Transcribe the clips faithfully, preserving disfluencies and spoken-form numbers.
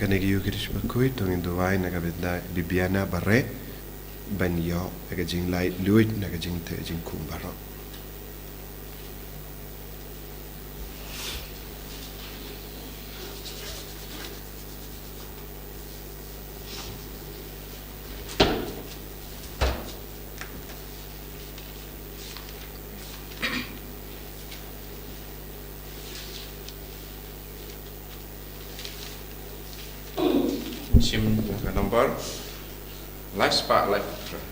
Na ka Eucharist bakhuid to ngin duwai na ka bynta Bibiana Bareh ban ïoh ïa ka jinglaitluid na ka jingteh jingkhum baroh. Shim ka number. Last part, last part.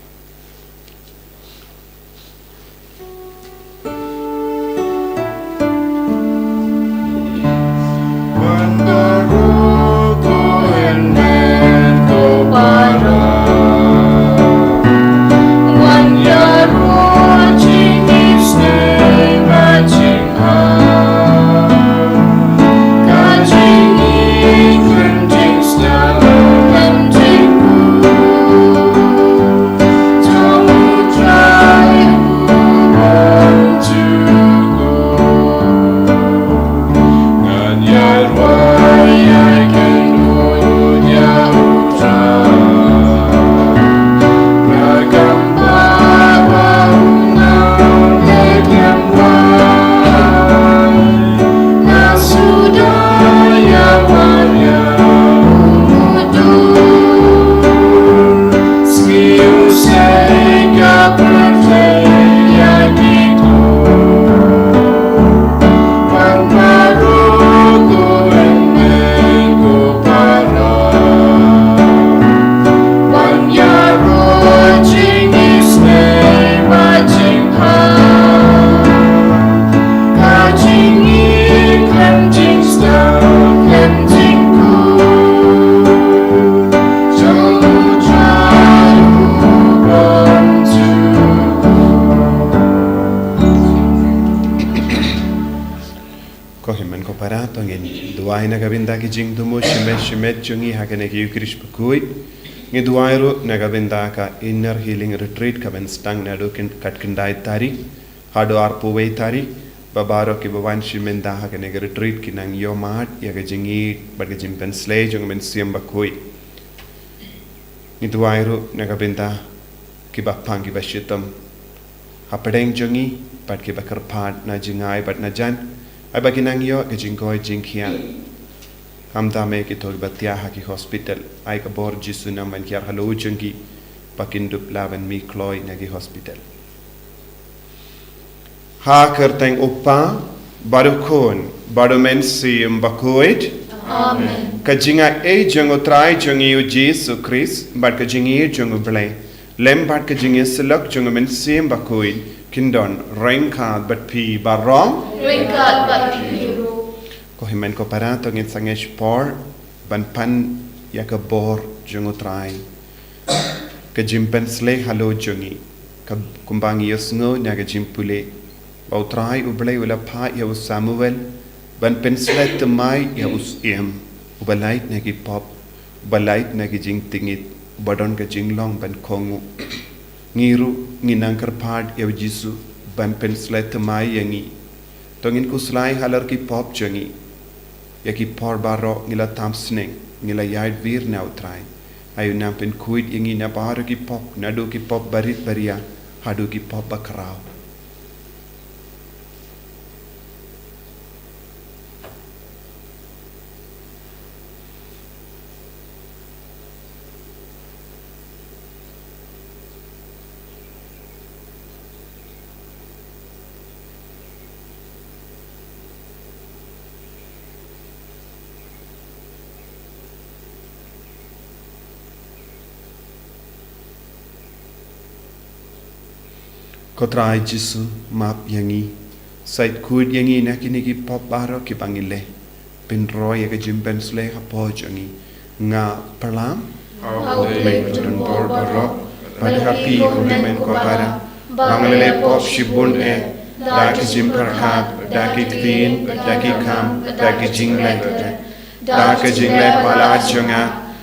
Ko hynmen ko para, to ngin duwai na ka bynta ki jingthmu shimet shimet jong ngi ha kane ka Eucharist bakhuid. Ngi duwai ruh na ka bynta ka Inner Healing Retreat kaban sdang naduh kat khyndai tarik haduh arphew wei tarik, ba baroh kiba wan shimet da ha kane ka retreat kin nang ïohmad ïa ka jingïeit bad ka jingpynsleh jong ka Mynsiem Bakhuid. Ngi duwai ruh na ka bynta kiba pang kiba shitom hapdeng jong ngi bad kiba kyrpad na jingai bad na jan, ai ba kin nang ïoh ka jingkoit jingkhiah. Khamtam eh kito kiba thiah ha ki hospital, ai ka bor Jisu nang ban kiar halor jong ki, ba kin dup lah ban mih kloi na ki hospital. Ha ka kyrteng U Kpa, bad U Khun, bad U Mynsiem Bakhuid. Amen. Ka jingaiei jong U Trai jong ngi U Jisu Khrist bad ka jingïeit jong U Blei, lem bad ka jingïasyllok jong U Mynsiem Bakhuid, kin don ryngkat bad phi baroh. Ryngkat bad phi ruh. Ko hynmen ko para, to ngin sangeh por ban pan ïa ka bor jong U Trai, ka jingpynsleh halor jong ngi, ka kumba ngi ïohsngew na ka jingpule ba U Trai U Blei u la phah ïa u Samuel ban pynsleh thymmai ïa u syiem uba lait na ki pop, uba lait na ki jingtngit, uba don ka jinglong ban kohnguh. Ngi ruh ngi nang kyrpad ïa U Jisu ban pynsleh thymmai ïa ngi. To ngin khuslai halor ki pop jong ngi. Ïa ki por baroh ngi la tam sneng, ngi la ïaid wir na U Trai. Ai u nang pynkhuid ïa ngi na baroh ki pop, naduh ki pop barit baria haduh ki pop bakhraw. Ko Trai Jisu, map ïa ngi, sait khuid ïa ngi na kine ki pop baroh kiba ngi leh. Pynroi ïa ka jingpynsleh hapoh jong ngi. Nga pyrshang, ha U Blei badonbor baroh, bad ha phi ko hynmen ko para, ba nga la leh pop shibun eh, da ka jingpyrkhat, da ki ktien, da ki kam, da ki jingleh, da ka jingleh palat jong nga,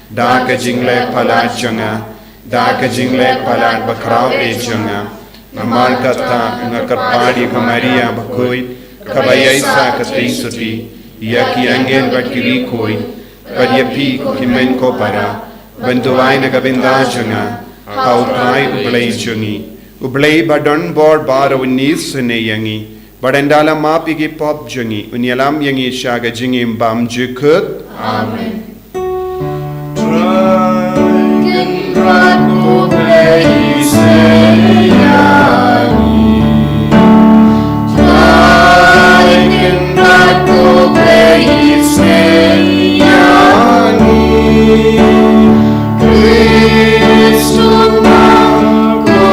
da ka jingleh palat jong nga, da ka jingleh palat bakhraw eh jong nga. Namar kata nga kyrpad ïa ka Maria bakhuid, kaba ïaisah ka tei sotti, ïa ki angel bad ki riewkhuid, bad ïa phi ko hynmen ko para, ban duwai na ka bynta jong nga ha U Trai U Blei jong ngi. U Blei ba don bor baroh un isynei ïa ngi, bad un da la map ïa ki pop jong ngi, un ïalam ïa ngi sha ka jingim bymjukut. Amen. Trai Kynrad U Blei isynei ïa ngi. Trai Kynrad U Blei isynei ïa ngi. Khrist u ma, ko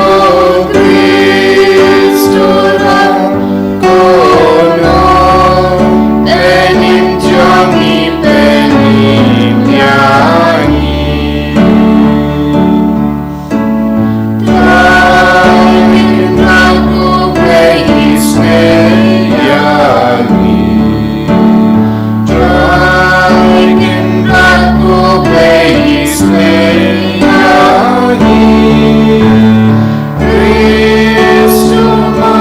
Khrist u ra, ko no, pynïeng jong ngi, pynïeng ïa ngi. Trai Kynrad U Blei isynei ïa ngi. Trai Kynrad U Blei isynei ïa ngi. Khrist u ma,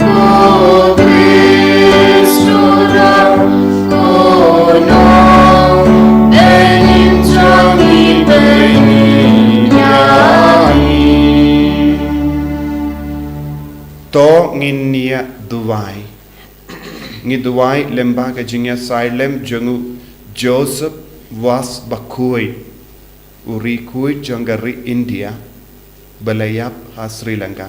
ko Khrist u ra, ko no, pynïeng jong ngi, pynïeng ïa ngi. To ngin ïa duwai. Ngi duwai lyngba ka jingïasaid lem jong u Joseph Vaz Bakhuid, u riewkhuid jong ka ri India ba la ïap ha Sri Lanka.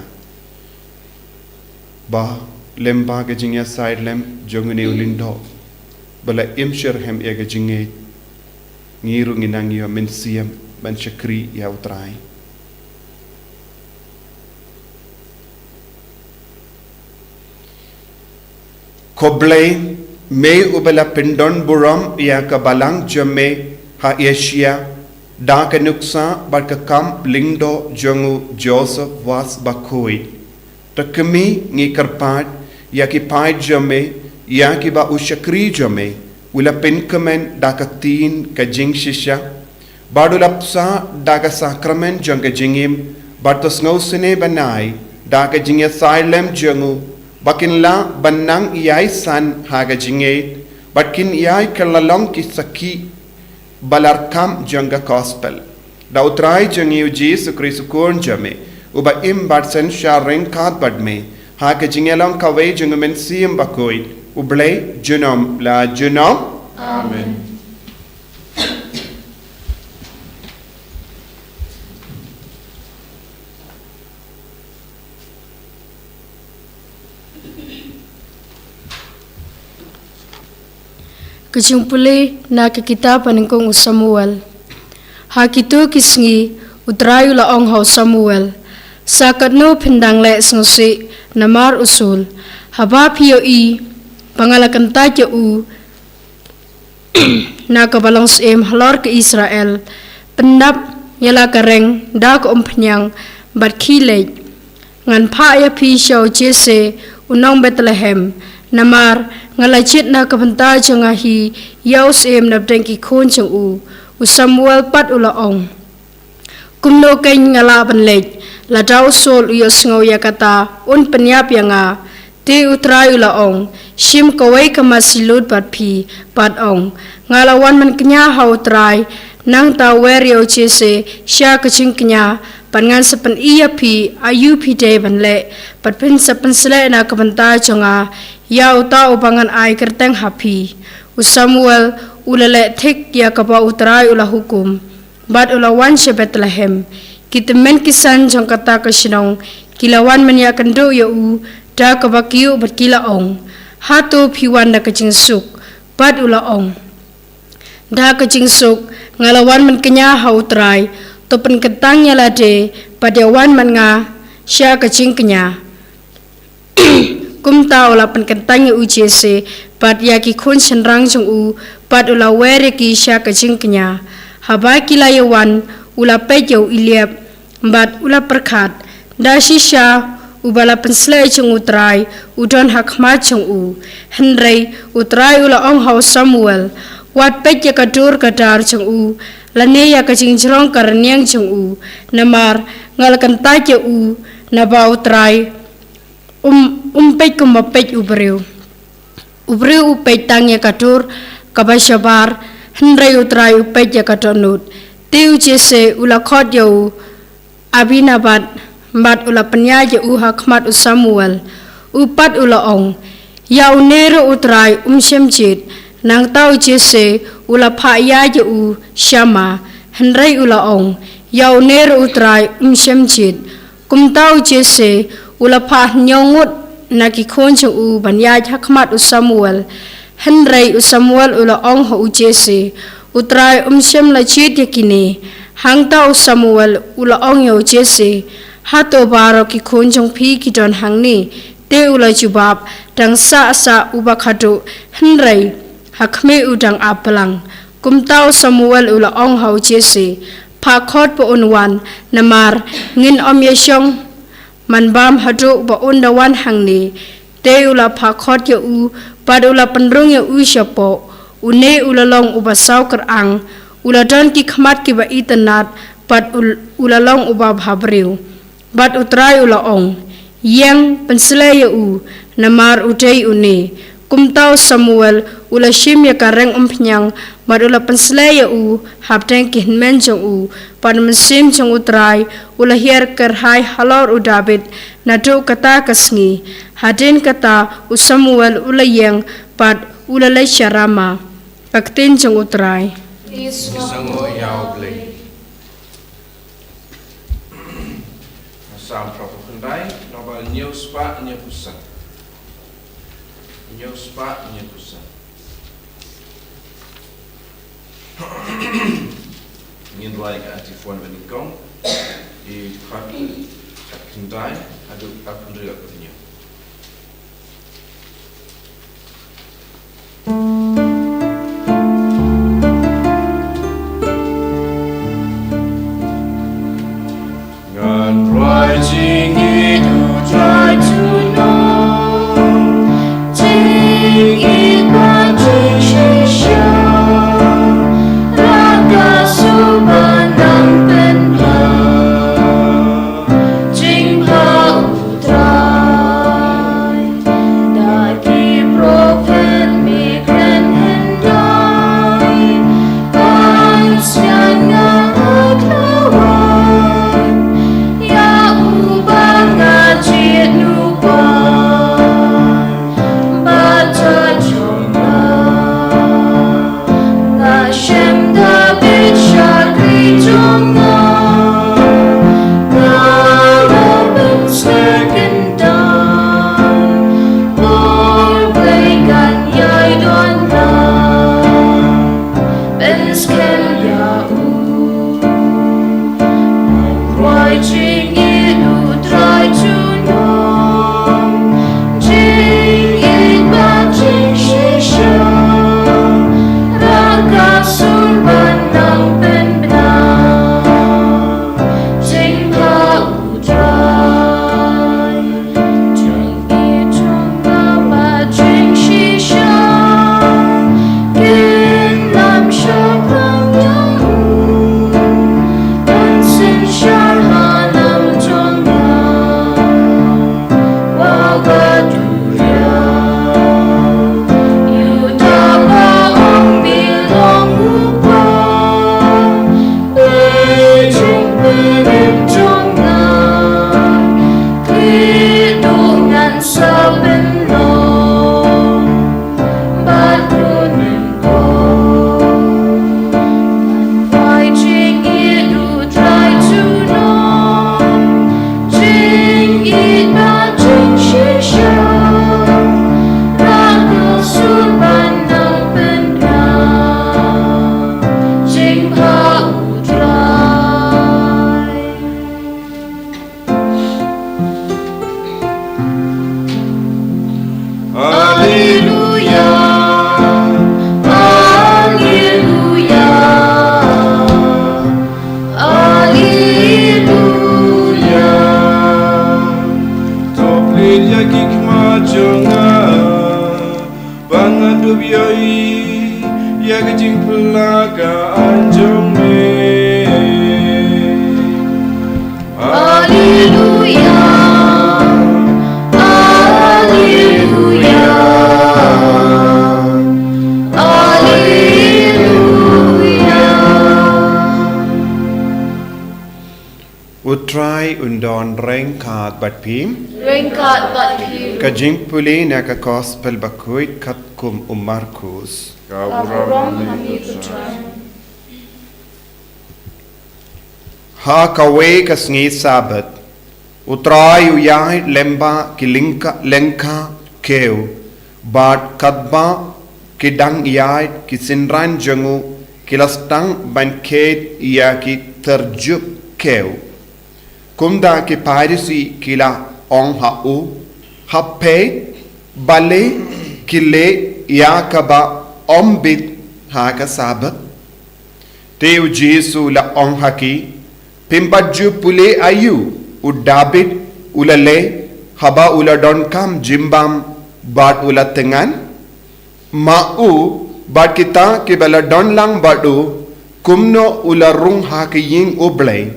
Ba lyngba ka jingïasaid lem jong une u lyngdoh ba la im shitrhem ïa ka jingngeit, ngi ruh ngin nang ïoh mynsiem ban shakri ïa U Trai. Ko Blei, me uba la pyndon burom ïa ka balang jong me ha Asia da ka nuksa bad ka kam lyngdoh jong u Joseph Vaz Bakhuid. Te kumne ngi kyrpad ïa ki paid jong me, ïa kiba u shakri jong me u la pynkmen da ka ktien ka jingshisha, bad u la bsa da ka sakramen jong ka jingim, bad to sngewsynei ban ai da ka jingïasaid lem jong u, ba kin lah ban nang ïai san ha ka jingngeit, bad kin ïai kylla long ki sakhi ba la rkam jong ka gospel. Da U Trai jong ngi U Jisu Khrist U Khun jong me, uba im bad synshar ryngkat bad me ha ka jingïalong kawei jong U Mynsiem Bakhuid, U Blei junom la junom. Amen. Ka jingpule na ka kitab ba nyngkong u Samuel. Ha kito ki sngi, U Trai u la ong ha u Samuel, sa katno phin dang leh sngewsih namar u Saul? Haba phi ïohi ba nga la kyntait ïa u na kaba long syiem halor ka Israel, pyndap ïa la ka reng da ka umphniang bad khie leit. Ngan phah ïa phi sha u Jesse u nong Bethlehem, namar nga la jied na ka bynta jong nga hi ïa u syiem napdeng ki khun jong u. U Samuel pat u la ong, kumno kein nga lah ban leit? Lada u Saul u ïohsngew ïa kata, un pynïap ïa nga. Te U Trai u la ong, shim kawei ka masi lut bad phi, bad ong, nga la wan ban kñia ha U Trai, nangta wer ïa u Jesse sha ka jingkñia, bad ngan sa pyni ïa phi aïu phi dei ban leh, bad phin sa pynsleh na ka bynta jong nga ïa uta uba ngan ai kyrteng ha phi. U Samuel u la leh thik ïa kaba U Trai u la hukum, bad u la wan sha Bethlehem. Ki tymmen ki san jong kata ka shnong ki la wan ban ïakynduh ïa u da kaba kyiuh bad ki la ong, hato phi wan da ka jingsuk? Bad u la ong, da ka jingsuk, nga la wan ban kñia ha U Trai, to pynkyntang ïa lade bad ïa wan bad nga sha ka jingkñia. Kumta u la pynkyntang ïa u Jesse bad ïa ki khun shynrang jong u, bad u la wer ïa ki sha ka jingkñia. Haba ki la ïa wan, u la peit ïa u Eliab bad u la pyrkhat, da shisha uba la pynsleh jong U Trai u don ha khmat jong u. Hynrei U Trai u la ong ha u Samuel, wat peit ïa ka dur ka dar jong u, lane ïa ka jingjrong ka rynïeng jong u, namar nga la kyntait ïa u. Naba U Trai um, um peit kumba peit u briew. U briew u peit tang ïa ka dur kaba shabar, Hynrei U Trai u peit ïa ka dohnud. Te u Jesse u la khot ïa u Abinadab, bad u la pynïaid ïa u ha khmat u Samuel. U pat u la ong, ïa une ruh U Trai um shym jied. Nangta u Jesse u la phah ïaid ïa u Shammah, hynrei u la ong, ïa une ruh U Trai um shym jied. Kumta u Jesse u la phah hynñiew ngut na ki khun jong u ban ïaid ha khmat u Samuel. Hynrei u Samuel u la ong ha u Jesse, U Trai um shym la jied ïa kine. Hangta u Samuel u la ong ïa u Jesse, hato baroh ki khun jong phi ki don hangne? Te u la jubab, dang sah sah uba khadduh, hynrei ha khmih u dang ap blang. Kumta u Samuel u la ong ha u Jesse, phah khot ba un wan, namar ngin ym ïa shong man bam haduh ba un da wan hangne. Te u la phah khot ïa u, bad u la pynrung ïa u shapoh. Une u la long uba saw kyrang, u la don ki khmat kiba itynnad, bad u, u la long uba bhabriew. Bad U Trai u la ong, ïeng, pynsleh ïa u, namar u dei une. Kumta u Samuel u la shim ïa ka reng umphniang, bad u la pynsleh ïa u hapdeng ki hynmen jong u. Bad u mynsiem jong U Trai u la hiar kyrhai halor u David naduh kata ka sngi. Hadien kata u Samuel u la ïeng, bad u la leit sha Rama. Ka ktien jong U Trai. Ngi sngewnguh ïa U Blei. Salm phra phew khyndai, nombar hynñiew spah hynñiew phew san. Hynñiew spah hynñiew phew san. Ngin rwai ka antiphon ba nyngkong. Ki phra phew khyndai haduh phra phew hynriew. Ngan rwai jingïeit U Trai junom, jingïeit bad jingshisha, rah ka sur ba nang pynbna, jingbha U Trai. Da ki prophet me kren hyndai, ban sngap nga ha ka wan, ïa uba nga jied u wan, bad jong nga. Nga shem da bit shakri jong nga, nga la pynsngewkyntan, bor Blei kan ïai don lang, pynskhem ïa u. Rwai jingïeit U Trai junom, jingïeit bad jingshisha, rah ka sur ba nang pynbna, jingbha U Trai. Jingïeit jong nga bad jingshisha, kin lam shaphrang ïa u. Ban synshar ha nam jong nga, wa ka duriaw. Ïa uta ba ong me long u Kpa, peit jingpynim jong nga. Khlieh duh ngan sa pynlong bad kyrkhu nyngkong. Ngan rwai jingïeit U Trai junom, jingïeit bad jingshisha, rah ka sur ba nang pynbna, jingbha U Trai. Alleluia, alleluia, alleluia. To plie ïa ki khmat jong nga, ba ngan dup ïohi ïa ka jingphylla ka aiñ jong me. Alleluia, alleluia, alleluia. Ryngkat bad phi. Ryngkat bad phi. Ka jingpule na ka Gospel bakhuid katkum u Markus. Ka burom ha me ko Trai. Ha kawei ka sngi Sabbath, u Trai u ïaid lyngba ki lyngkha, lyngkha kiew, bad katba ki dang ïaid, ki synran jong u ki la sdang ban kheit ïa ki tyrjup kiew. Kumta ki Pharisi ki la ong ha u, ha phi, balei ki leh ïa kaba ym bit ha ka Sabbath? Te u Jisu u la ong ha ki, phim pat ju pule aïu u Dabid u la leh, haba u la donkam jingbam bad u la thngan? Ma u bad kita kiba la don lang bad u, kumno u la rung ha ka ïing U Blei,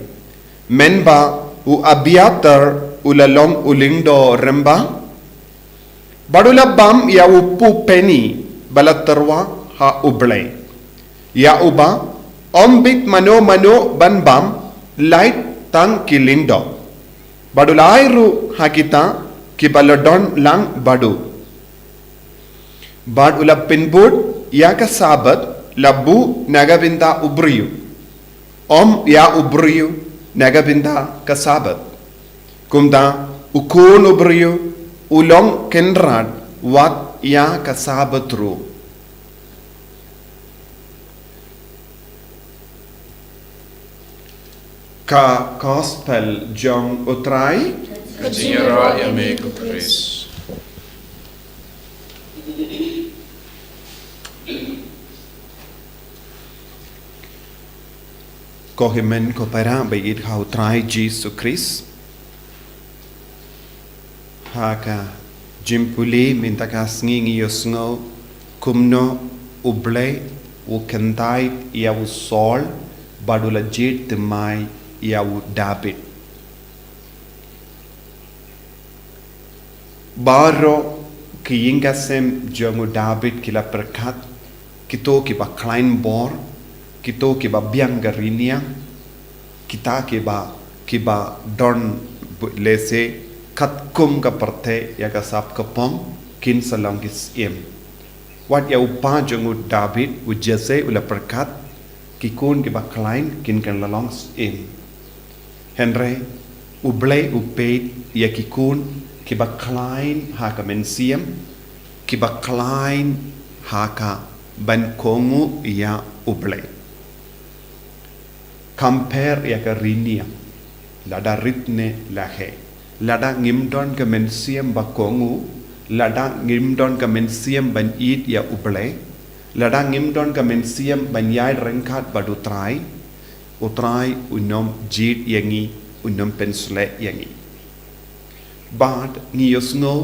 mynba u Abiathar u la long u lyngdoh rymba? Bad u la bam ïa u peni ba la tyrwa ha U Blei, ïa uba ym bit mano mano ban bam, lait tang ki lyngdoh. Bad u la ai ruh ha kita kiba la don lang bad u. Bad u la pynbud ïa ka Sabbath, la buh na ka bynta u briew, ym ïa u briew na ka bynta ka Sabbath. Kumta u Khun u briew u long kynrad wat ïa ka Sabbath ruh. Ka Gospel jong u Trai. Ka jingïaroh ïa me ko Khrist. Ko hynmen ko para ba ïeit ha u Trai Jisu Khrist. Ha ka jingpule mynta ka sngi ngi ïohsngew kumno U Blei u kyntait ïa u Saul bad u la jied thymmai ïa u Dabid. Baroh ki ïing ka sem jong u Dabid ki la pyrkhat, kito kiba khlaiñ bor, kito kiba biang ka ri niang, kita kiba, kiba don bu-, lehse katkum ka pyrthei ïa ka sap ka pong, kin sa long ki syiem. Wat ïa u kpa jong u Dabid, u Jesse, u la pyrkhat, ki khun kiba khlaiñ kin, kin la long syiem. Hynrei U Blei u peit ïa ki khun kiba khlaiñ ha ka mynsiem, kiba khlaiñ ha ka ban kohnguh ïa U Blei. Compare ïa ka ri niang, lada rit ne la heh, lada ngim don ka mynsiem ba kohnguh, lada ngim don ka mynsiem ban ïeit ïa U Blei, lada ngim don ka mynsiem ban ïaid ryngkat bad u Trai, u Trai un ym jied ïa ngi, un ym pynshlei ïa ngi. Bad ngi ïohsngew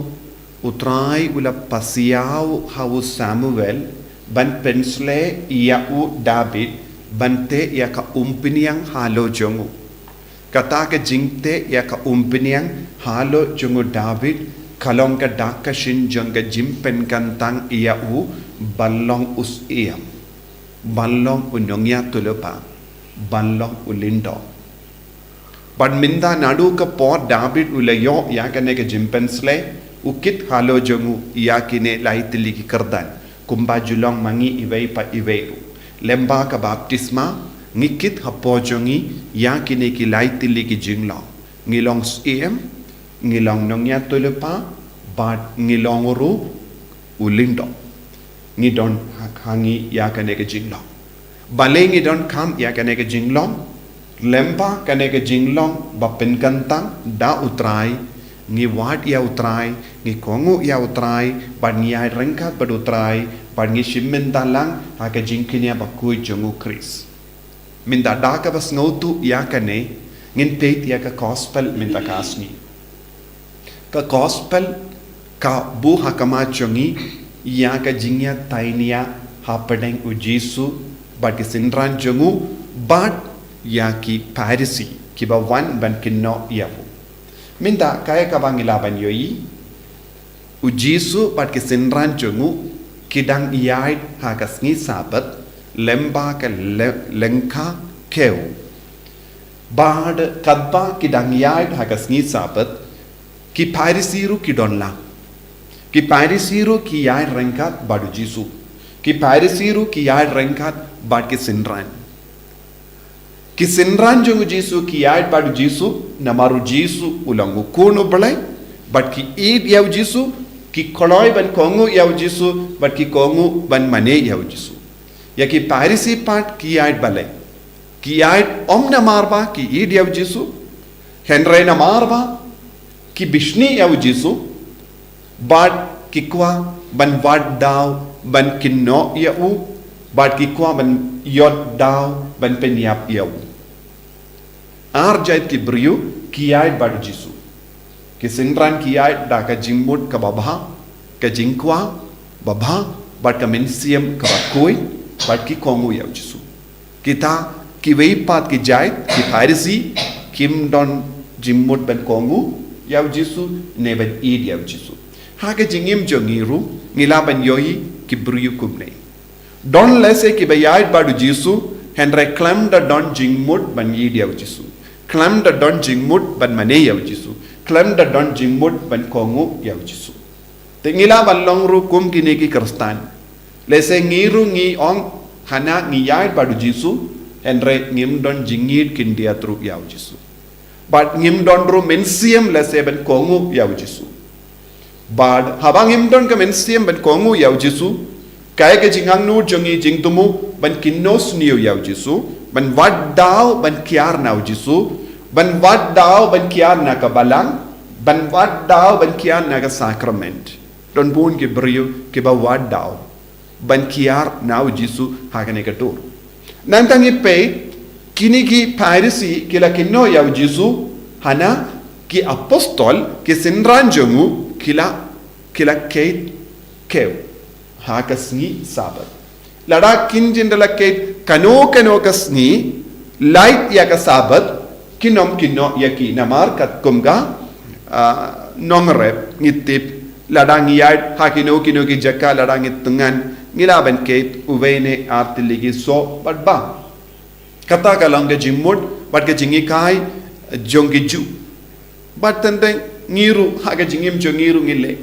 u Trai u la pasiaw ha u Samuel ban pynshlei ïa u Dabid ban teh ïa ka umphniang halor jong u. Kata ka jingteh ïa ka umphniang halor jong u Dabid ka long ka dak ka shin jong ka jingpynkyntang ïa u ban long u syiem, ban long u nongïathuhlypa, ban long u lyngdoh. Bad mynta naduh ka por Dabid u la ïoh ïa kane ka jingpynshlei, u kit halor jong u ïa kine lai tylli ki kyrdan, kumba ju long ma ngi iwei pa iwei ruh. Lyngba ka baptisma, ngi kit hapoh jong ngi ïa kine ki lai tylli ki jinglong. Ngi long syiem, ngi long nongïathuhlypa, bad ngi long ruh u lyngdoh. Ngi don ha, ha ngi ïa kane ka jinglong. Balei ngi donkam ïa kane ka jinglong? Lyngba kane ka jinglong ba pynkyntang da u Trai, ngi wad ïa u Trai, ngi kohnguh ïa u Trai, bad ngi ïaid ryngkat bad u Trai, bad ngi shim bynta lang ha ka jingkñia bakhuid jong u Khrist. Mynta da kaba sngewthuh ïa kane, ngin peit ïa ka gospel mynta ka sngi. Ka gospel ka buh ha khmat jong ngi ïa ka jingïatainia hapdeng u Jisu bad ki synran jong u bad ïa ki Pharisi kiba wan ban kynnoh ïa u. Mynta kaei kaba ngi lah ban ïohi, u Jisu bad ki synran jong u ki dang ïaid ha ka sngi Sabbath lyngba ka le-, lyngkha kiew. Bad katba ki dang ïaid ha ka sngi Sabbath, ki Pharisi ruh ki don lang. Ki Pharisi ruh ki ïaid ryngkat bad u Jisu. Ki Pharisi ruh ki ïaid ryngkat bad ki synran. Ki synran jong u Jisu ki ïaid bad u Jisu, namar u Jisu u long u Khun u Blei, bad ki ïeit ïa u Jisu, ki kloi ban kohnguh ïa u Jisu, bad ki kohnguh ban mane ïa u Jisu. Ïa ki Pharisi pat ki ïaid balei? Ki ïaid ym namar ba ki ïeit ïa u Jisu, hynrei namar ba ki bishni ïa u Jisu, bad ki kwah ban wad daw ban kynnoh ïa u, bad ki kwah ban ïoh daw ban pynïap ïa u. Ar jait ki briew ki ïaid bad u Jisu. Ki synran ki ïaid da ka jingmut kaba bha, ka jingkwah ba bha, bad ka mynsiem kaba khuid, bad ki kohnguh ïa u Jisu. Kita kiwei pat ki jait, ki Pharisi, kim don jingmut ban kohnguh ïa u Jisu, ne ban ïeit ïa u Jisu. Ha ka jingim jong ngi ruh, ngi lah ban ïohi ki briew kumne. Don lehse kiba ïaid bad u Jisu, hynrei khlem da don jingmut ban ïeit ïa u Jisu. Khlem da don jingmut ban mane ïa u Jisu. Khlem da don jingmut ban kohnguh ïa u Jisu. Te ngi lah ban long ruh kum kine ki Khristan. Lehse ngi ruh ngi ong, hana ngi ïaid bad u Jisu, hynrei ngim don jingïeit khyndiat ruh ïa u Jisu. Bad ngim don ruh mynsiem lehse ban kohnguh ïa u Jisu. Bad haba ngim don ka mynsiem ban kohnguh ïa u Jisu, kaei ka jingangnud jong ngi? Jingthmu ban kynnoh sniew ïa u Jisu, ban wad daw ban kiar na u Jisu, ban wad daw ban kiar na ka Balang, ban wad daw ban kiar na ka sakrament. Don bun ki briew kiba wad daw ban kiar na u Jisu ha kane ka dur. Nangta ngi peit, kine ki Pharisi ki la kynnoh ïa u Jisu, hana ki apostol, ki synran jong u, ki la, ki la keit kiew ha ka sngi Sabbath. Lada kin jin da la keit kano kano ka sngi, lait ïa ka Sabbath, kin ym kynnoh ïa ki, namar katkum ka, ah, nongrep, ngi tip, lada ngi ïaid ha kino kino ki jaka, lada ngi tyngan, ngi lah ban keit uwei ne ar tylli ki soh bad bam. Kata ka long ka jingmut bad ka jinghikai jong ki Jiw. Bad teng teng ngi ruh, ha ka jingim jong ngi ruh ngi leh.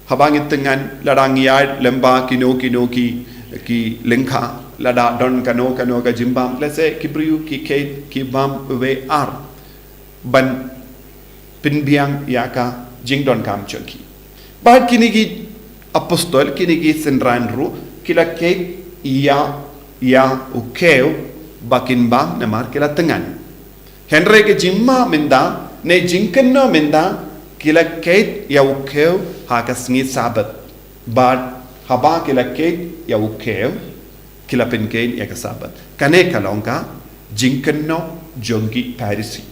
Haba ngi tyngan, lada ngi ïaid lyngba kino kino ki, ki lyngkha, lada don kano kano ka jingbam, lehse ki briew ki keit, ki bam uwei ar ban pynbiang ïa ka jingdonkam jong ki. Bad kine ki apostol, kine ki synran ruh, ki la keit ïa, ïa u kiew ba kin bam namar ki la tyngan. Hynrei ka jingma mynta, ne jingkynnoh mynta, ki la keit ïa u kiew ha ka sngi Sabbath. Bad haba ki la keit ïa u kiew, ki la pynkheiñ ïa ka Sabbath. Kane ka long ka jingkynnoh jong ki Pharisi.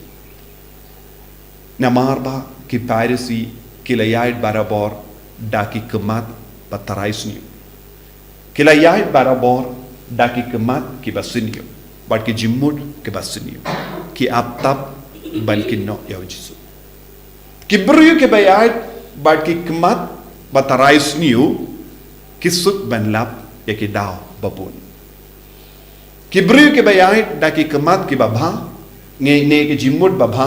Namar ba ki Pharisi ki la ïaid barabor da ki khmat ba tharai sniew. Ki la ïaid barabor da ki khmat kiba sniew, bad ki jingmut kiba sniew. Ki ap tap ban kynnoh ïa u Jisu. Ki briew kiba ïaid bad ki khmat ba tharai sniew, ki suk ban lap ïa ki daw ba bun. Ki briew kiba ïaid da ki khmat kiba bha, ne, ne ki jingmut ba bha,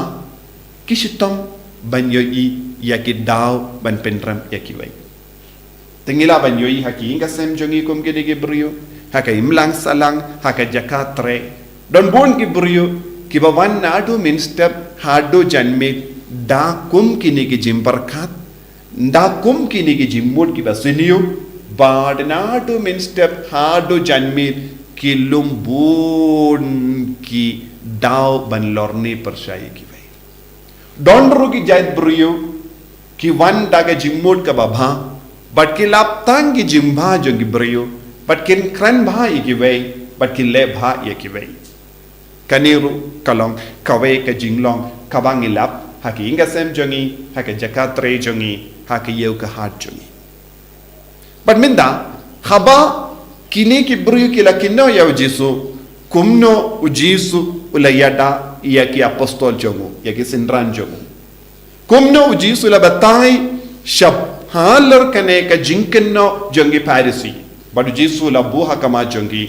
ki shitom ban ïohi ïa ki daw ban pynrem ïa kiwei. Te ngi lah ban ïohi ha ki ïing ka sem jong ngi kum kine ki briew, ha ka imlang sahlang, ha ka jaka trei. Don bun ki briew kiba wan naduh mynstep haduh janmiet da kum kine ki jingpyrkhat, da kum kine ki jingmut kiba sniew, bad naduh mynstep haduh janmiet ki lum bun ki daw ban lorni pyrshah ïa kiwei. Don ruh ki jait briew ki wan da ka jingmut kaba bha, bad ki lap tang ki jingbha jong ki briew, bad kin kren bha ïa kiwei, bad ki leh bha ïa kiwei. Kane ruh ka long kawei ka jinglong kaba ngi lap ha ki ïing ka sem jong ngi, ha ka jaka trei jong ngi, ha ka ïew ka hat jong ngi. Bad mynta, haba kine ki briew ki la kynnoh ïa u Jisu, kumno u Jisu u la ïada ïa ki apostol jong u, ïa ki synran jong u? Kumno u Jisu u la batai shaphrang kane ka jingkynnoh jong ki Pharisi? Bad u Jisu u la buh ha khmat jong ki,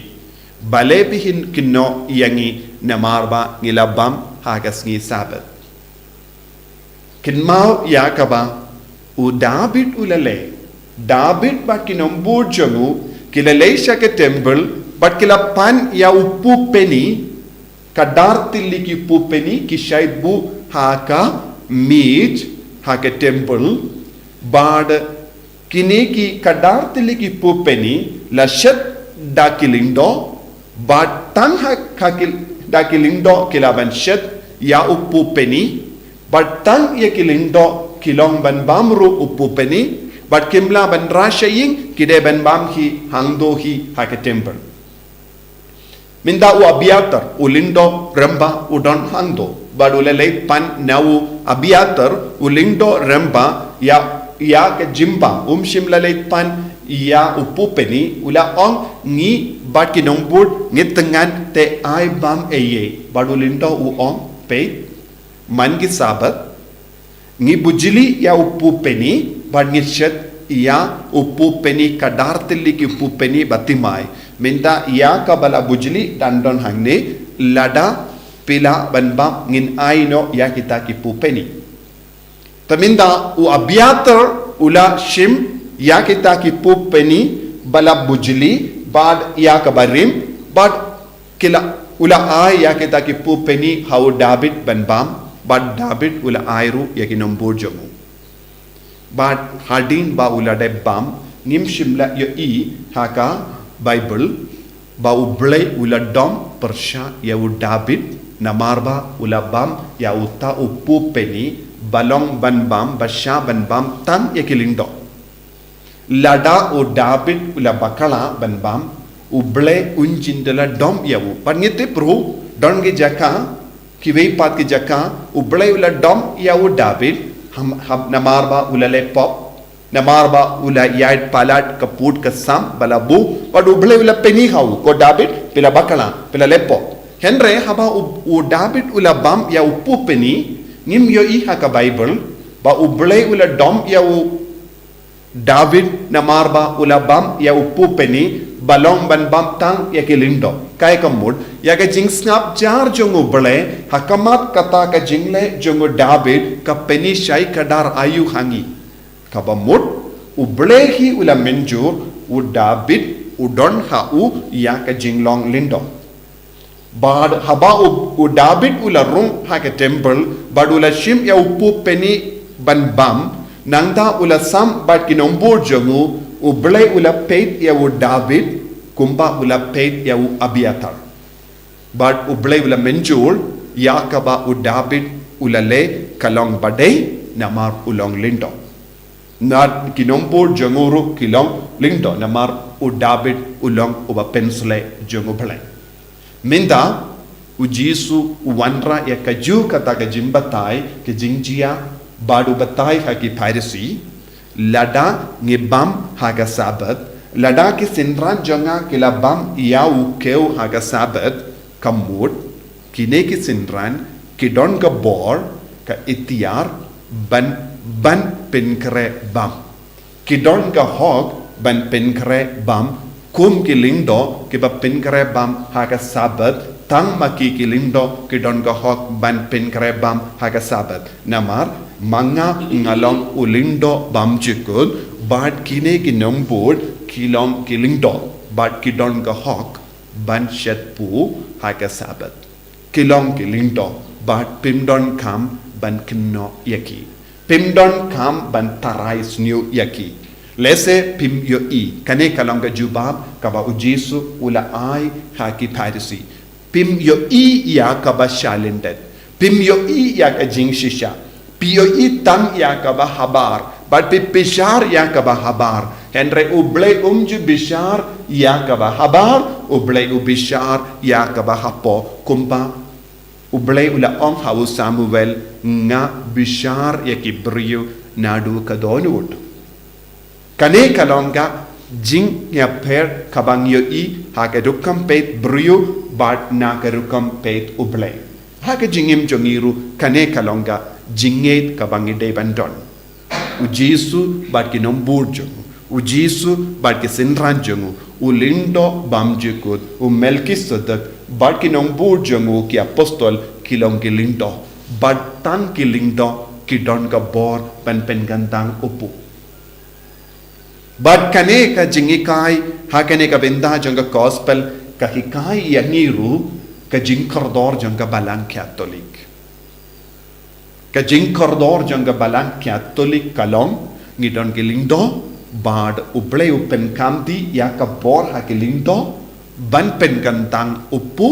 Balei phi kynnoh ïa ngi namar ba ngi la bam ha ka sngi Sabbath? Kynmaw ïa kaba u David u la leh. David bad ki nongbud jong u ki la leit sha ka temple bad ki la pan ïa u pupeni, ka dar tylli ki pupeni ki shait buh ha ka miej ha ka temple, bad kine ki, ka dar tylli ki pupeni la shet da ki lyngdoh, bad tang ha ka ki, da ki lyngdoh ki la ban shet ïa u pupeni, bad tang ïa ki lyngdoh ki long ban bam ruh u pupeni, bad kim lah ban rah sha ïing, ki dei ban bam hi hangto hi ha ka temple. Mynta u Abiathar, u lyngdoh rangbah u don hangto, bad u la leit pan na u Abiathar, u lyngdoh rangbah, ïa, ïa ka jingbam, um shym la leit pan ïa u pupeni, u la ong ngi bad ki nongbud ngi thngan te ai bam eiei, bad u lyngdoh u ong peit, man ki Sabbath, ngi bujli ïa u pupeni, bad ngi shet ïa u pupeni, ka dar tylli ki pupeni ba thymmai. Mynta ïa kaba la bujli dang don hangne, lada phi lah ban bam ngin ai noh ïa kita ki pupeni. Te mynta u Abiathar u la shim ïa kita ki pupeni ba la bujli, bad ïa kaba rim, bad ki la, u la ai ïa kita ki pupeni ha u David ban bam, bad David u la ai ruh ïa ki nongbud jong u. Bad hadien ba u la dep bam, ngim shym la ïohi ha ka Baibl ba U Blei u la dom pyrshah ïa u David, namar ba u la bam ïa uta u pupeni ba long ban bam, ba shah ban bam tang ïa ki lyngdoh. Lada u David u la bakla ban bam, U Blei un jin da la dom ïa u. Bad ngi tip ruh, don ki jaka, kiwei pat ki jaka, U Blei u la dom ïa u David, ham, ham, namar ba u la leh pop, namar ba u la ïaid palat ka pud ka sam ba la buh, bad U Blei u la pyni ha u, ko David, phi la bakla, phi la leh pop. Hynrei haba u, u David u la bam ïa u pupeni, ngim ïohi ha ka Baibl ba U Blei u la dom ïa u David namar ba u la bam ïa u pupeni ba long ban bam tang ïa ki lyngdoh. Kaei ka mut, ïa ka jingsngap jar jong U Blei ha khmat kata ka jingleh jong u David ka pyni shai kdar aïu ha ngi. Kaba mut, U Blei hi u la mynjur u David u don ha u ïa ka jinglong lyngdoh. Bad haba u, u David u la rung ha ka temple, bad u la shim ïa u pupeni ban bam, nangta u la sam bad ki nongbud jong u, U Blei u la peit ïa u David kumba u la peit ïa u Abiathar. Bad U Blei u la mynjur ïa kaba u David u la leh ka long ba dei namar u long lyngdoh. Bad ki nongbud jong u ruh ki long lyngdoh namar u David u long uba pynshlei jong U Blei. Mynta, u Jisu u wanrah ïa kajuh kata ka jingbatai, ka jingjia, bad u batai ha ki Pharisi, lada ngi bam ha ka Sabbath, lada ki synran jong nga ki la bam ïa u kiew ha ka Sabbath, ka mut, kine ki synran, ki don ka bor, ka iktiar, ban, ban pynkhreh bam. Ki don ka hok ban pynkhreh bam, kum ki lyngdoh kiba pynkhreh bam ha ka Sabbath, tang ma ki ki lyngdoh ki don ka hok ban pynkhreh bam ha ka Sabbath. Namar, ma nga nga long u lyngdoh bymjukut, bad kine ki nongbud ki long ki lyngdoh, bad ki don ka hok ban shet buh ha ka Sabbath. Ki long ki lyngdoh, bad phim donkam ban kynnoh ïa ki. Phim donkam ban tharai sniew ïa ki. Lehse phim ïohi, kane ka long ka jubab kaba u Jisu u la ai ha ki Pharisi. Phim ïohi ïa kaba shah lyndet. Phim ïohi ïa ka jingshisha. Phi ïohi tang ïa kaba habar, bad phi bishar ïa kaba habar. Hynrei U Blei um ju bishar ïa kaba habar, U Blei u bishar ïa kaba hapoh. Kumba U Blei u la ong ha u Samuel, nga bishar ïa ki briew naduh ka dohnud. Kane ka long ka jingïapher kaba ngi ïohi ha ka rukom peit briew bad na ka rukom peit U Blei. Ha ka jingim jong ngi ruh kane ka long ka jingngeit kaba ngi dei ban don. U Jisu bad ki nongbud jong u, U Jisu bad ki synran jong u, u lyngdoh bymjukut, u Melkisedek bad ki nongbud jong u ki apostol ki long ki lyngdoh, bad tang ki lyngdoh ki don ka bor ban pynkyntang u pu. Bad kane ka jinghikai ha kane ka bynta jong ka gospel ka hikai ïa ngi ruh ka jingkordor jong ka Balang Katholik. Ka jingkordor jong ka Balang Katholik ka long, ngi don ki lyngdoh bad U Blei u pynkham dih ïa ka bor ha ki lyngdoh ban pynkyntang u pu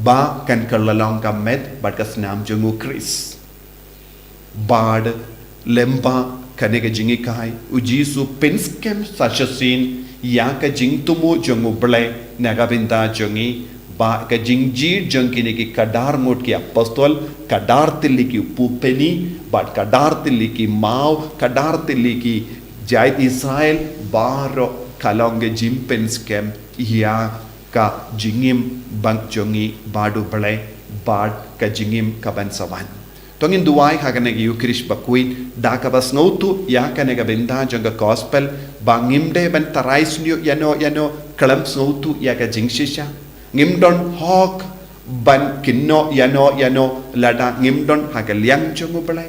ba kan kylla long ka met bad ka snam jong U Khrist. Bad lyngba kane ka jinghikai, U Jisu pynskhem sa shisien ïa ka jingthmu jong U Blei na ka bynta jong ngi, ba ka jingjied jong kine ki khadar ngut ki apostol, khadar tylli ki u pu Peni, bad khadar tylli ki maw, khadar tylli ki jait Israel, baroh ka long ka jingpynskhem ïa ka jingim bad jong ngi bad U Blei, bad ka jingim kaban sa wan. To ngin duwai ha kane ka Ïukharist bakhuid da kaba sngewthuh ïa kane ka bynta jong ka gospel, ba ngim dei ban tharai shñiuh ïano ïano khlem sngewthuh ïa ka jingshisha. Ngim don hok ban kynnoh ïano ïano lada ngim don ha ka liang jong U Blei.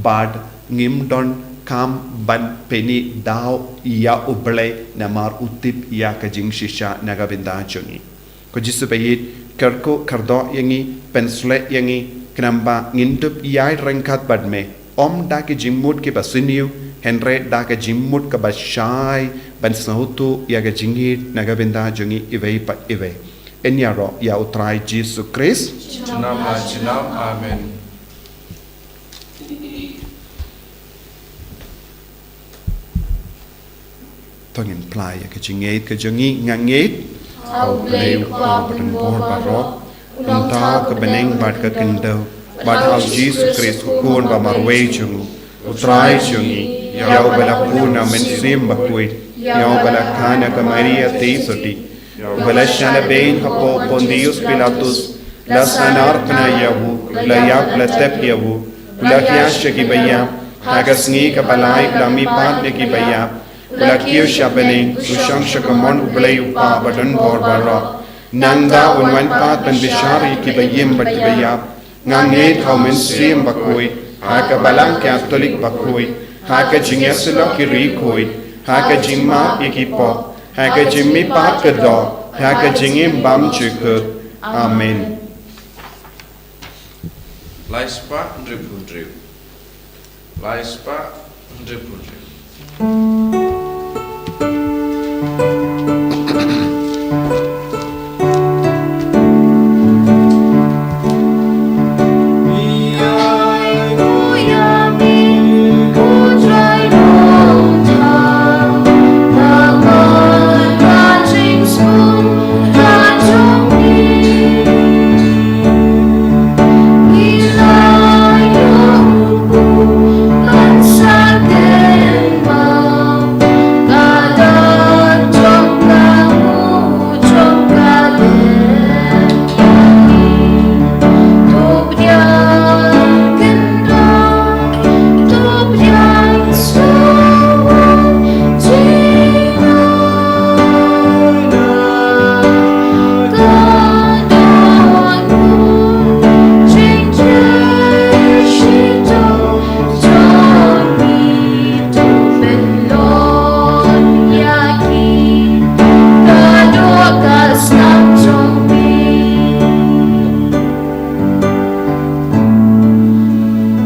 Bad ngim donkam ban pyni daw ïa U Blei namar u tip ïa ka jingshisha na ka bynta jong ngi. Ko Jisu ba ïeit, kyrkhu kyrdoh ïa ngi, pynshlur ïa ngi, khnang ba ngin dup ïaid ryngkat bad me, ym da ki jingmut kiba sniew, hynrei da ka jingmut kaba shai, ban sngewthuh ïa ka jingïeit na ka bynta jong ngi iwei pa iwei. Ïaroh ïa U Trai Jisu Khrist. Junom la junom. Amen. To ngin phla ïa ka jingngeit ka jong ngi. Nga ngeit ha U Blei U Kpa badonbor baroh, u nongthaw ka bneng bad ka khyndew, bad ha U Jisu Khrist u Khun ba marwei jong u, U Trai jong ngi, ïa uba la pun na u Mynsiem Bakhuid, ïa uba la kha na ka Maria theisotti, uba la shah na beiñ hapoh Pontius Pilatus, la sahnarphna ïa u, la ïap la tep ïa u, u la hiar sha kiba ïap, ha ka sngi kaba lai u la mihpat na kiba ïap, u la kiew sha bneng, u shong sha ka mon U Blei U Kpa badonbor baroh. Nangta un wan pat ban bishar ïa kiba im bad kiba ïap. Nga ngeit ha U Mynsiem Bakhuid, ha ka Balang Katholik bakhuid, ha ka jingïasyllok ki riewkhuid, ha ka jingmap ïa ki pop, ha ka jingmihpat ka doh, ha ka jingim bymjukut. Amen. Lai spah hynriewphew hynriew. Lai spah hynriewphew hynriew.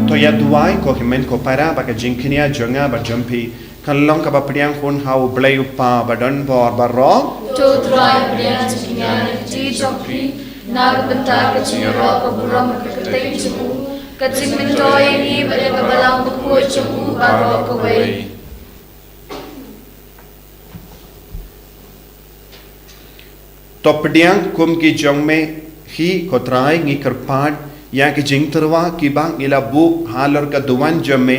To ïa duwai ko hynmen ko para, ba ka jingkñia jong nga bad jong phi kan long kaba pdiang hun ha U Blei U Kpa badonbor baroh. To Trai, pdiang jingkñia na ka kti jong phi, na ka bynta ka jingïaroh ka burom ka kyrteng jong u, ka jingmyntoi ïa ngi bad ïa ka Balang Bakhuid jong u baroh kawei. To pdiang kum ki jong me hi ko Trai, ngi kyrpad ïa ki jingtyrwa kiba ngi la buh halor ka duwan jong me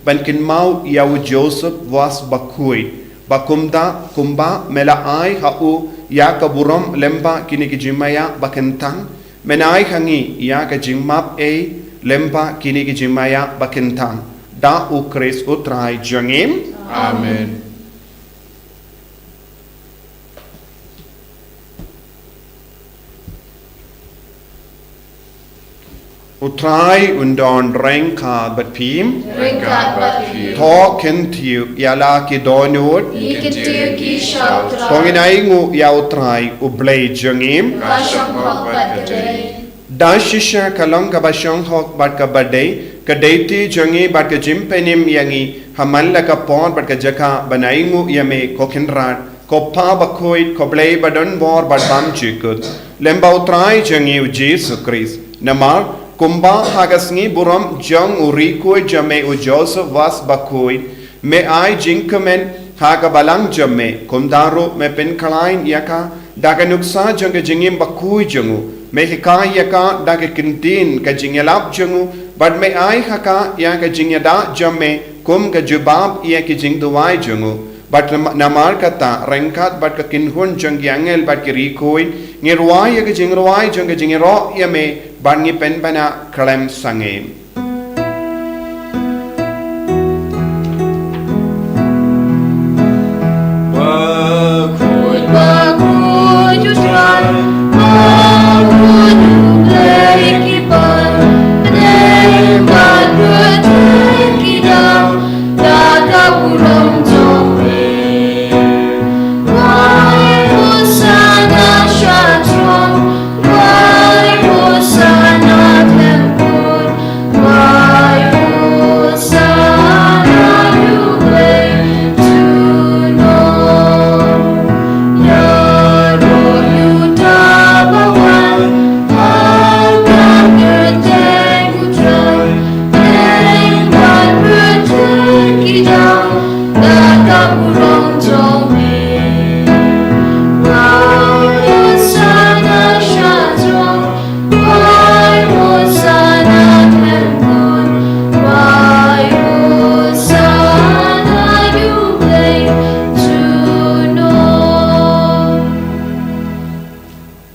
ban kynmaw ïa u Joseph Vaz bakhuid, ba kumta kumba me la ai ha u ïa ka burom lyngba kine ki jingmaïa ba kyntang, men ai ha ngi ïa ka jingmap ei lyngba kine ki jingmaïa ba kyntang. Da U Khrist U Trai jong ngi. Amen. U Trai un don ryngkat bad phi. Ryngkat bad phi. To kyntiew ïa la ki dohnud. Ngi kyntiew ki sha U Trai. To ngin ainguh ïa U Trai U Blei jong ngi. Ka shong hok bad ka dei. Da shisha ka long kaba shong hok bad kaba dei, ka dei ti jong ngi bad ka jingpynim ïa ngi, ha man la ka por bad ka jaka ban ainguh ïa me ko Kynrad, ko Pa bakhuid, ko Blei ba don bor bad bymjukut, lem bad U Trai jong ngi U Jisu Khrist. Namar kumba ha ka sngi burom jong u riewkhuid jong me u Joseph Vaz bakhuid, me ai jingkmen ha ka balang jong me, kumta ruh me pynkhlaiñ ïa ka da ka nuksa jong ka jingim bakhuid jong u. Me hikai ïa ka da ka ktien ka jingïalap jong u, bad me ai ha ka ïa ka jingïada jong me kum ka jubab ïa ki jingduwai jong u. Bad nam-, namar kata, ryngkat bad ka kynhun jong ki angel bad ki riewkhuid, ngi rwai ïa ka jingrwai jong ka jingïaroh ïa me, bad ngi pynbna khlem sangeh. Bakhuid, bakhuid U Trai, bakhuid U Blei ki balang, bad bakhuid ki dei, da ka burom jong me. Wai Hosanna sha throne, wai Hosanna temple, wai Hosanna U Blei junom. Ïaroh ïa uta ba wan ha ka kyrteng U Trai, bad bakhuid ki dei, da ka burom jong me. Wai Hosanna sha throne, wai Hosanna temple, wai Hosanna U Blei junom.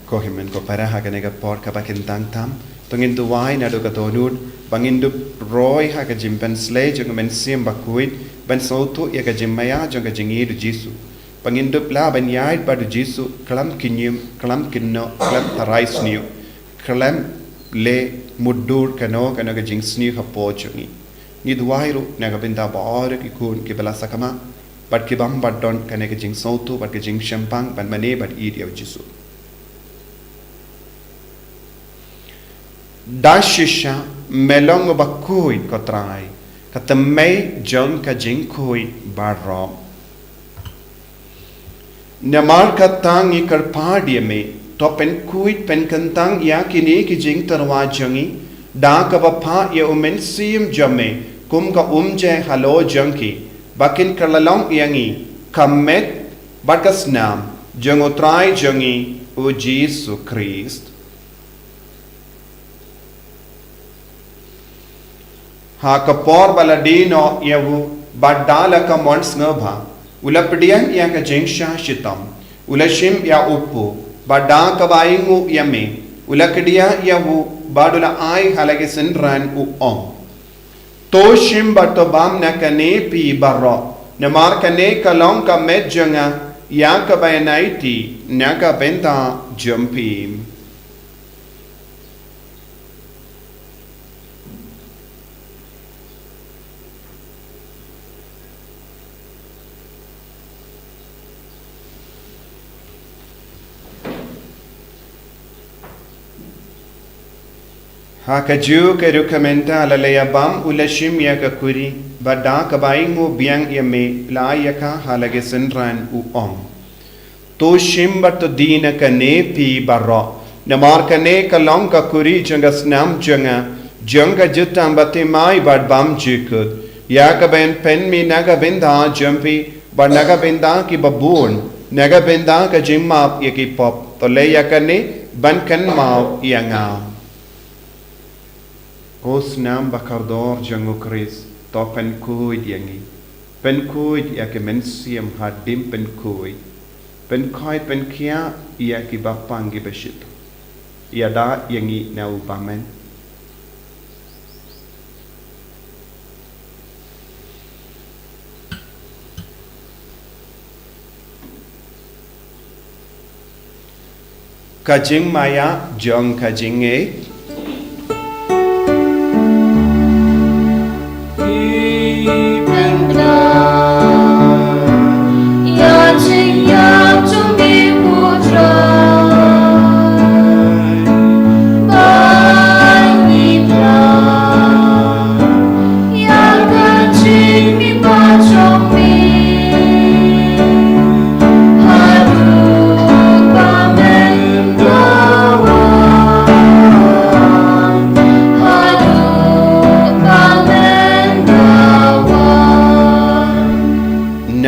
Ko hynmen ko para, ha kane ka por kaba kyntang tam, to ngin duwai naduh ka dohnud, ba ngin dup roi ha ka jingpynsleh jong U Mynsiem Bakhuid, ban sngewthuh ïa ka jingmaïa jong ka jingïeit U Jisu. Ba ngin dup lah ban ïaid bad U Jisu khlem kynñium, khlem kynnoh, khlem tharai sniew, khlem leh mutdur kano kano ka jingsniew hapoh jong ngi. Ngi duwai ruh na ka bynta baroh ki khun kiba la sakma, bad ki bym pat don kane ka jingsngewthuh bad ka jingshemphang ban mane bad ïeit ïa U Jisu. Da shisha me long uba khuid ko Trai, ka tymmen jong ka jingkhuid baroh. Namar kata ngi kyrpad ïa me, to pynkhuid pynkyntang ïa kine ki jingtyrwa jong ngi, da kaba phah ïa U Mynsiem jong me kum ka umjai halor jong ki, ba kin kylla long ïa ngi ka met bad ka snam jong U Trai jong ngi U Jisu Khrist. Ha ka por ba la die noh ïa u, bad da la ka mon sngewbha, u la pdiang ïa ka jingshah shitom, u la shim ïa u kpu, bad da kaba ainguh ïa me, u la kdiah ïa u, bad u la ai ha la ki synran, u ong: To shim bad to bam na kane phi baroh, namar kane ka long ka met jong nga ïa kaba ïaineh na ka bynta jong phi. Ha kajuh ka rukom mynta, la leit bam, u la shim ïa ka kuri, bad da kaba ainguh biang ïa me, u la ai ïa ka ha la ki synran, u ong: To shim bad to die na kane phi baroh, namar kane ka long ka kuri jong ka snam jong nga, jong ka jutang bathymmai bad bymjukut, ïa kaba yn pynmih na ka bynta jong phi, bad na ka bynta kiba bun, na ka bynta ka jingmap ïa ki pop. To leh ïa kane ban kynmaw ïa nga. Ko snam bakordor jong U Khrist, to pynkhuid ïa ngi. Pynkhuid ïa ki mynsiem hadien pynkhuid. Pynkhuid pynkhiah ïa kiba pang kiba shit. Ïada ïa ngi na u bymman. Ka jingmaïa jong ka jingngeit.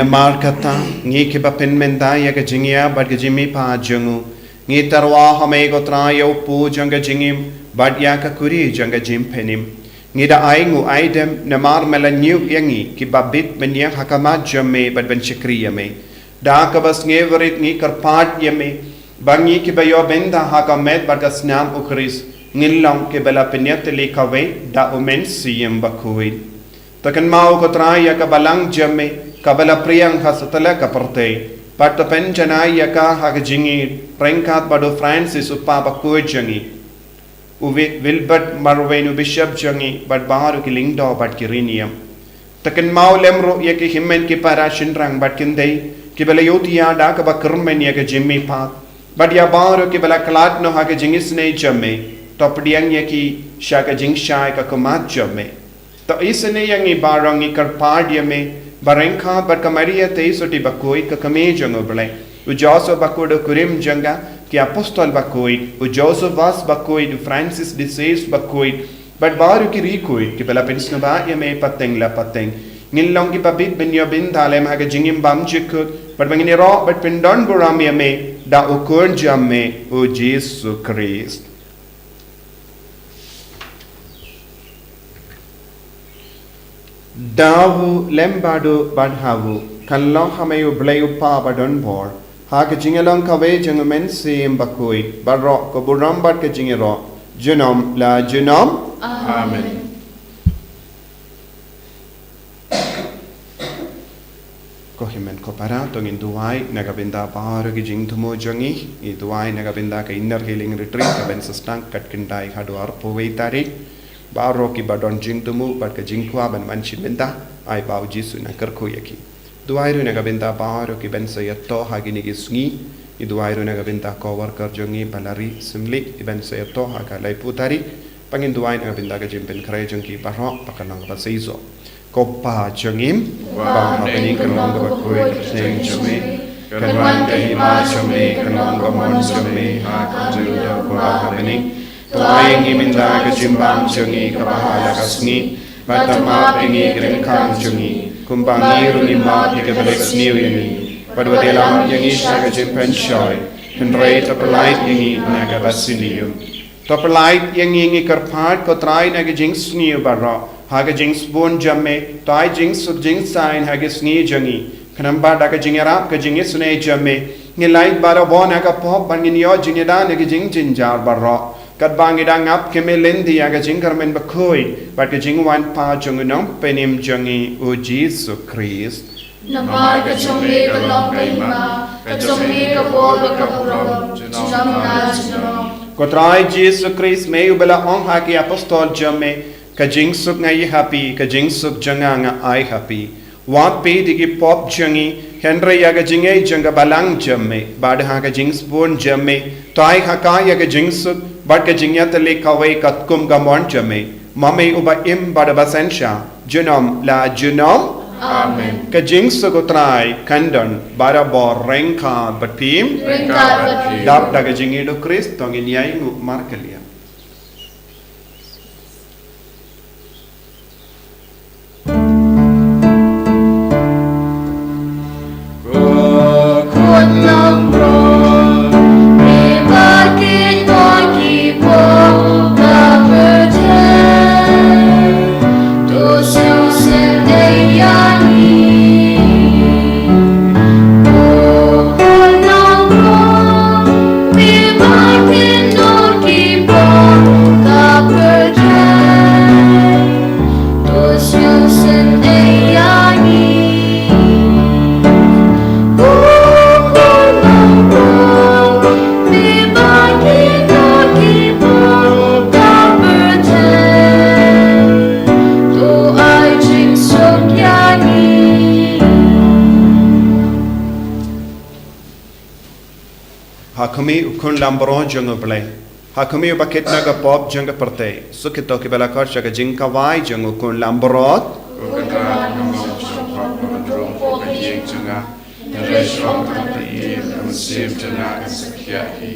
Namar kata, ngi kiba pynmynta ïa ka jingïap bad ka jingmihpat jong u, ngi tyrwa ha me ko Trai ïa u pu jong ka jingim bad ïa ka kuri jong ka jingpynim. Ngi da ai nguh ai dem namar me la ñiew ïa ngi kiba bit ban ïeng ha khmat jong me bad ban shakri ïa me. Da kaba sngewrit ngi kyrpad ïa me ba ngi kiba ïoh bynta ha ka met bad ka snam u Khrist ngin long kiba la pynïatylli kawei da u Mynsiem Bakhuid. To kynmaw ko Trai ïa ka balang jong me kaba la pyrshang ha satlak ka pyrthei, bad to pynjanai ïa ka ha ka jingïeit ryngkat bad u Francis u Papa bakhuid jong ngi, u Wi-, Wilbert Marwein u Bishop jong ngi bad baroh ki lyngdoh bad ki riewniam. To kynmaw lem ruh ïa ki hynmen ki para shynrang bad kynthei kiba la ïohthiah da kaba kyrmen ïa ka jingmihpat, bad ïa baroh kiba la khlad noh ha ka jingisynei jong me. To pdiang ïa ki sha ka jingshai ka khmat jong me. To isynei ïa ngi baroh, ngi kyrpad ïa me ba ryngkat bad ka Maria Theisotti bakhuid ka kmie jong u Blei, u Joseph bakhuid u kurim jong ka, ki apostol bakhuid, u Josephus bakhuid, u Francis de Sales bakhuid, bad baroh ki riewkhuid kiba la pynsngewbha ïa me pateng la pateng, ngin long kiba bit ban ïoh bynta lem ha ka jingim bymjukut, bad ba ngin ïaroh bad pyndonburom ïa me da u Khun jong me u Jisu Khrist. Da u lem bad u bad ha u, kan long ha me u Blei u Kpa badonbor, ha ka jingïalong kawei jong u Mynsiem Bakhuid, baroh ka burom bad ka jingïaroh junom la junom. Amen. Ko hynmen ko para, to ngin duwai na ka bynta baroh ki jingthmu jong ngi. Ngi duwai na ka bynta ka Inner Healing Retreat kaban sa sdang kat khyndai haduh arphew wei tarik. Baroh kiba don jingthmu bad ka jingkwah ban wan shim bynta, ai ba u Jisu un kyrkhu ïa ki. Duwai ruh na ka bynta baroh kiban sa ïathoh ha kine ki sngi. Ngi duwai ruh na ka bynta ko worker jong ngi Balari Symlik, iban sa ïathoh ha ka laiphew tarik. Ba ngin duwai na ka bynta ka jingpynkhreh jong ki baroh ba kan long kaba seisoh. Ko Pa jong ngi, uba ha bneng, kan long kaba khuid ka kyrteng jong me, kan wan ka hima jong me, kan long ka mon jong me ha ka kyrteng jong u Kpa ha bneng. To ai ïa ngi mynta ka jingbam jong ngi kaba ha la ka sngi, bad to map ïa ngi ki ryngkang jong ngi, kumba ngi ruh ngi map ïa kiba leh sniew ïa ngi, bad wat ïalam ïa ngi sha ka jingpynshoi, hynrei to pyllait ïa ngi na kaba sniew. To pyllait ïa ngi, ngi kyrpad ko Trai, na ka jingsniew baroh, ha ka jingsbun jong me, to ai jingsuk jingsaiñ ha ka sngi jong ngi. Khnang ba da ka jingïarap ka jingisynei jong me, ngin lait barabor na ka pop, bad ngin ïoh jingïada na ka jingjynjar baroh, katba ngi dang ap kmie lynti ïa ka jingkyrmen bakhuid bad ka jingwan pat jong u Nongpynim jong ngi u Jisu Khrist. Namar ka jong me ka long ka hima, ka jong me ka bor bad ka burom, junom la junom. Ko Trai Jisu Khrist, me uba la ong ha ki apostol jong me, ka jingsuk nga ai ha phi, ka jingsuk jong nga nga ai ha phi. Wat peit ïa ki pop jong ngi, hynrei ïa ka jingngeit jong ka balang jong me, bad ha ka jingsbun jong me, to ai ha ka ïa ka jingsuk bad ka jingïatylli kawei katkum ka mon jong me, ma me uba im bad uba synshar junom la junom. Amen. Ka jingsuk u Trai kan don barabor ryngkat bad phi. Ryngkat bad phi. Dap da ka jingïeit u Khrist, to ngin ïainguh markylliang. Ha khmih u Khun Lambrot jong U Blei, ha khmih uba kit na ka pop jong ka pyrthei, suk ïa kito kiba la khot sha ka jingkawei jong u Khun Lambrot. Ko Kynrad, ngam shym khop ba men rung hapoh ka ïing jong nga, hynrei shu ong tang kata ïa ka, ka mynsiem jong nga kan sa khiah hi.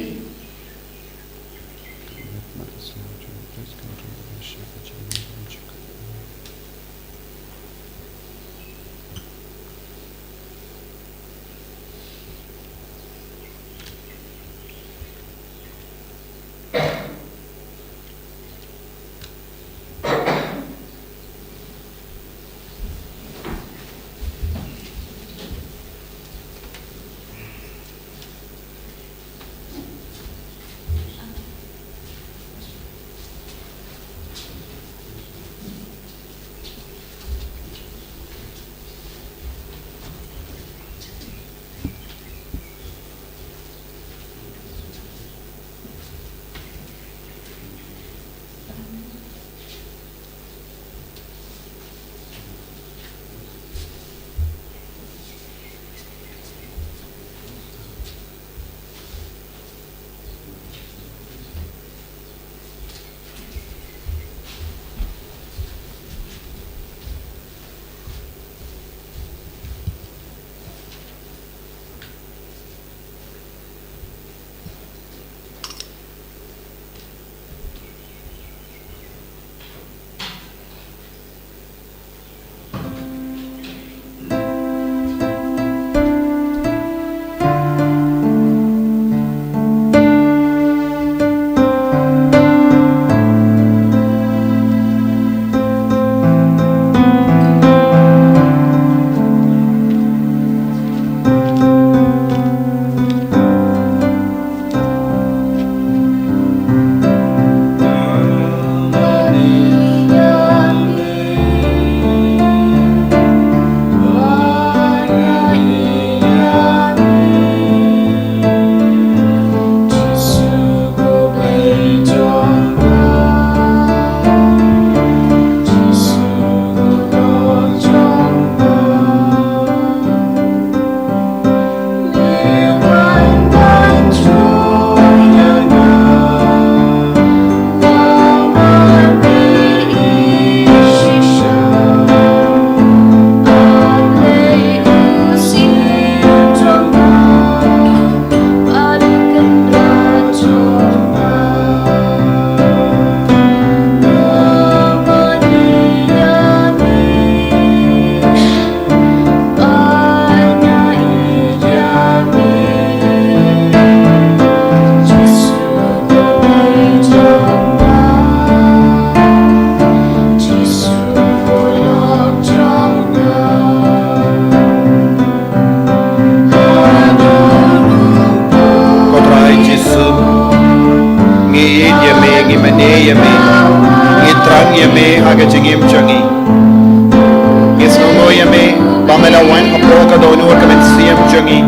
Ka dohnud ka mynsiem jong ngi.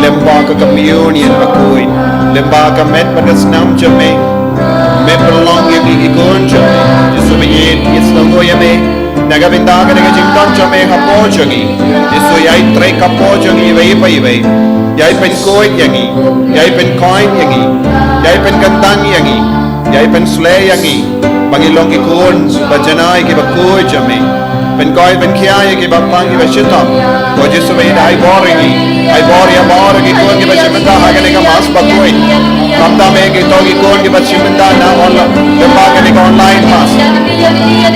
Lyngba ka communion bakhuid. Lyngba ka met bad ka snam jong me. Me pynlong ïa ngi ki khun jong me. Jisu, me ïeit, ïeit sngewthuh ïa me. Na ka bynta kane ka jingdon jong me hapoh jong ngi. Jisu, ïai trei hapoh jong ngi iwei pa iwei. Ïai pynkhuid ïa ngi. Ïai pynkoit ïa ngi. Ïai pynkyntang ïa ngi. Ïai pynsleh ïa ngi. Ba ngin long ki khun ba janai kiba khuid jong me. Pynkoit pynkhia ïa kiba pang kiba shitom. Ko Jisu, me ai bor ïa ngi. Ai bor ïa baroh ki khun kiba shim bynta ha kane ka mass bakhuid. Khamtam ïa kito ki khun kiba shim bynta na online, lyngba kane ka online mass.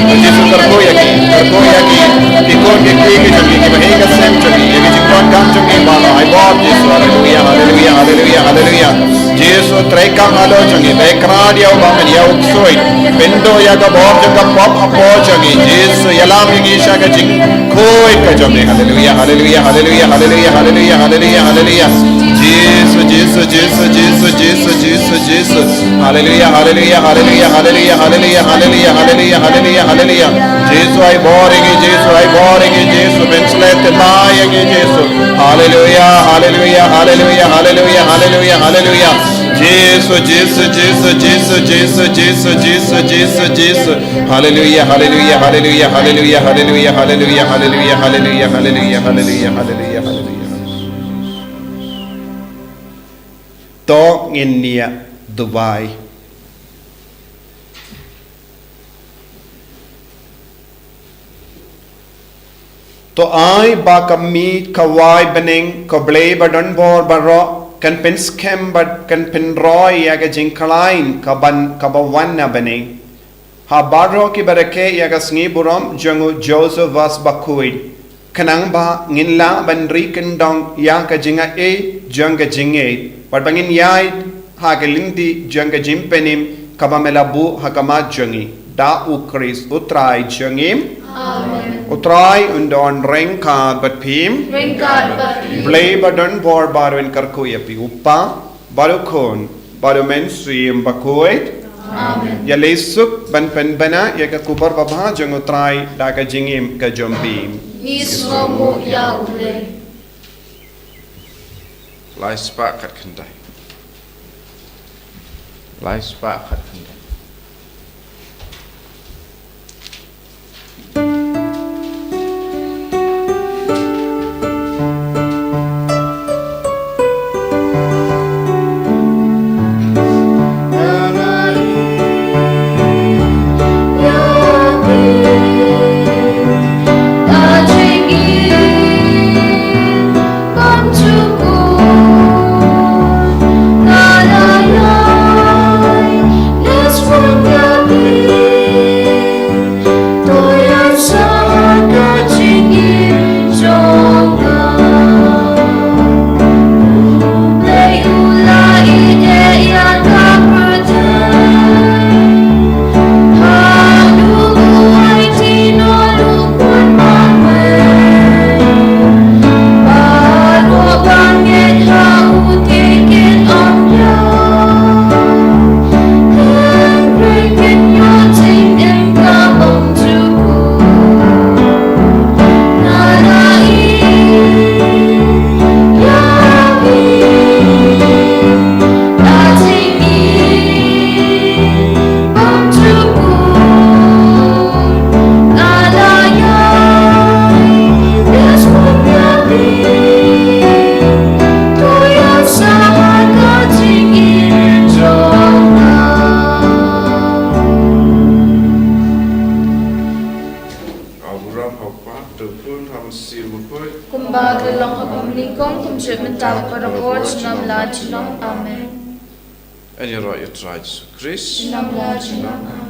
Ko Jisu, kyrkhu ïa ngi, kyrkhu ïa ngi. Ki khun ki kti ki jong ngi, kiba ïeit ka sem jong ngi, ïa ki jingdonkam jong ngi baroh. Ai bor Jisu, haleluia, haleluia, haleluia, haleluia. Jisu, treikam halor jong ngi, ba kynrad ïa u bymman, ïa u ksuid. Pynduh ïa ka bor jong ka pop hapoh jong ngi. Jisu, ïalam ïa ngi sha ka jingkhuid ka jong me. Haleluia, haleluia, haleluia, haleluia, haleluia, haleluia, haleluia. Jisu, Jisu, Jisu, Jisu, Jisu, Jisu, Jisu. Haleluia, haleluia, haleluia, haleluia, haleluia, haleluia, haleluia, haleluia. Jisu, ai bor ïa ngi, Jisu, ai bor ïa ngi, Jisu, pynshlei tynnai ïa ngi, Jisu. Haleluia, haleluia, haleluia, haleluia, haleluia, haleluia. Jisu, Jisu, Jisu, Jisu, Jisu, Jisu, Jisu, Jisu, Jisu. Haleluia, haleluia, haleluia, haleluia, haleluia, haleluia, haleluia, haleluia, haleluia, haleluia, haleluia, haleluia. To ngin ïa duwai. To ai ba ka miet kawei bneng, ko Blei ba don bor baroh, kan pynskhem bad kan pynroi ïa ka jingkhlaiñ kaban, kaba wan na bneng ha baroh kiba rakhe ïa ka sngi burom jong u Joseph Vaz bakhuid. Khnang ba ngin lah ban ri kyndong ïa ka jingaiei jong ka jingngeit, bad ba ngin ïaid ha ka lynti jong ka jingpynim kaba me la buh ha khmat jong ngi. Da U Khrist U Trai jong ngi. Amen. U Trai un don ryngkat bad phi. Ryngkat bad phi. Blei ba don bor baroh un kyrkhu ïa phi, U Kpa, bad U Khun, bad U Mynsiem Bakhuid. Amen. Ïaleh suk ban pynbna ïa ka khubor babha jong U Trai da ka jingim ka jong phi. Ngi sngewbha ïa U Blei. Lai spah khatkhyndai. Lai spah khatkhyndai. Kumba ka long ha ka nyngkong, kumjuh mynta, baroh por, junom la junom. Amen. Ngi ïaroh ïa U Trai Jisu Khrist. Junom la junom.